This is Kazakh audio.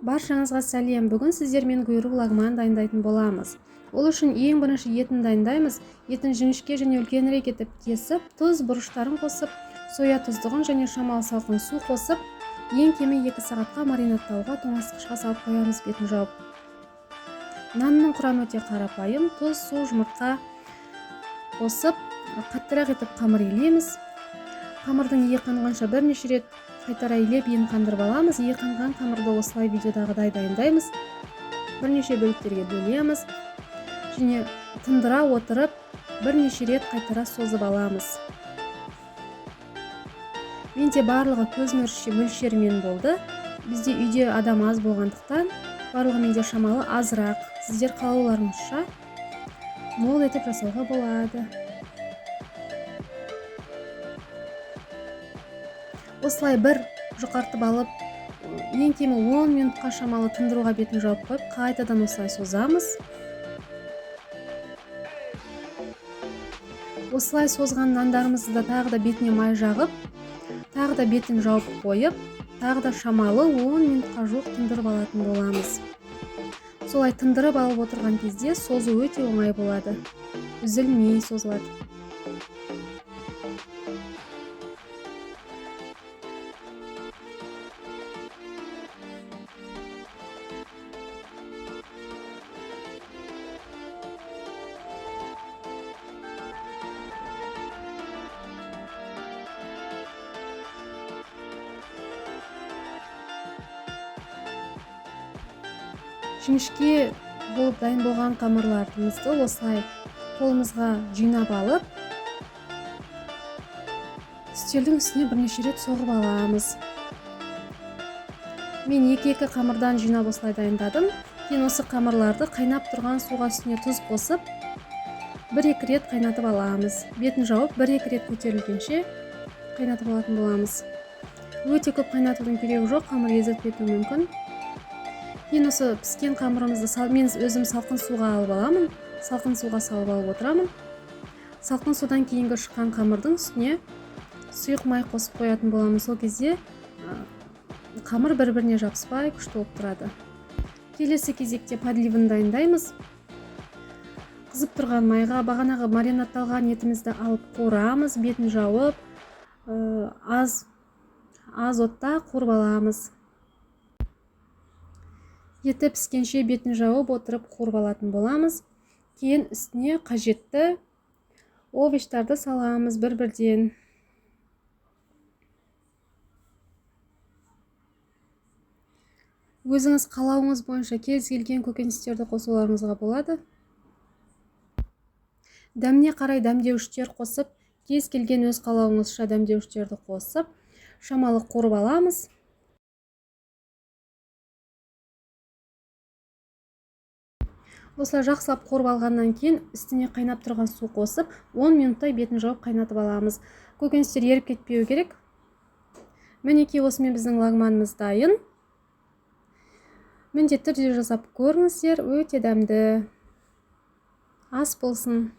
Баршаңызға сәлем. Бүгін сіздермен гуйру лагман дайындайтын боламыз. Ол үшін ең бірінші етін дайындаймыз. Етін жіңішке және үлкенірек етіп кесіп, тұз, бұрыштарын қосып, соя тұздығын және шамалы салқын су қосып, ең кемі 2 сағатқа маринадтауға тоңазытқышқа салып қоямыз бетін жауып. Нанның құрамы өте қарапайым. Тұз, су, жұмыртқа қосып, қаттырақ етіп қамыр илейміз. Қамырдың иі қанғанша бірнеше рет қайтара илеп иін қандырып аламыз. Иі қанған қамырды осылай видеодағыдай дайындаймыз. Бірнеше бөліктерге бөлеміз және тындыра отырып бірнеше рет қайтара созып аламыз. Менде барлығы көз мөлшерімен болды. Бізде үйде адам аз болғандықтан барлығы менде шамалы азырақ. Сіздер қалауларыңызша мол етіп жасауға болады. Осылай бір жұқартып алып, ең кемі 10 минутқа шамалы тындыруға бетін жауып қойып, қайтадан осылай созамыз. Осылай созған нандарымызды да тағы да бетіне май жағып, тағы да бетін жауып қойып, тағы да шамалы 10 минутқа жуық тындырып алатын боламыз. Солай тындырып алып отырған кезде созу өте оңай болады. Үзілмей созылады. Жіңішке болып дайын болған қамырларымызды осылай қолымызға жинап алып, үстелдің үстіне бірнеше рет соғып аламыз. Мен екі-екі қамырдан жинап осылай дайындадым. Кейін осы қамырларды қайнап тұрған суға үстіне тұз қосып, бір-екі рет қайнатып аламыз. Бетін жауып, бір-екі рет көтерілгенше қайнатып алатын боламыз. Өте көп қайнатудың керегі жоқ, қамыр езіліп кетуі мүмкін. Кейін осы піскен қамырымызды мен өзім салқын суға алып аламын. Салқын суға салып алып отырамын. Салқын судан кейінгі шыққан қамырдың үстіне сұйық май қосып қоятын боламын. Сол кезде қамыр бір-біріне жабыспай күшті болып тұрады. Келесі кезекте подливін дайындаймыз. Қызып тұрған майға бағанағы маринадталған етімізді алып қуырамыз, бетін жауып, аз отта қуырып аламыз. Еті піскенше бетін жауып отырып қуырып алатын боламыз. Кейін үстіне қажетті овощтарды саламыз бір-бірден. Өзіңіз қалауыңыз бойынша кез келген көкөністерді қосуларыңызға болады. Дәміне қарай дәмдеуіштер қосып, кез келген өз қалауыңызша дәмдеуіштерді қосып, шамалы қуырып аламыз. Осылай жақсылап қуырып алғаннан кейін үстіне қайнап тұрған су қосып, 10 минуттай бетін жауып қайнатып аламыз. Көкөністер еріп кетпеу керек. Мінекей осымен біздің лагманымыз дайын. Міндетті түрде жасап көріңіздер, өте дәмді. Ас болсын.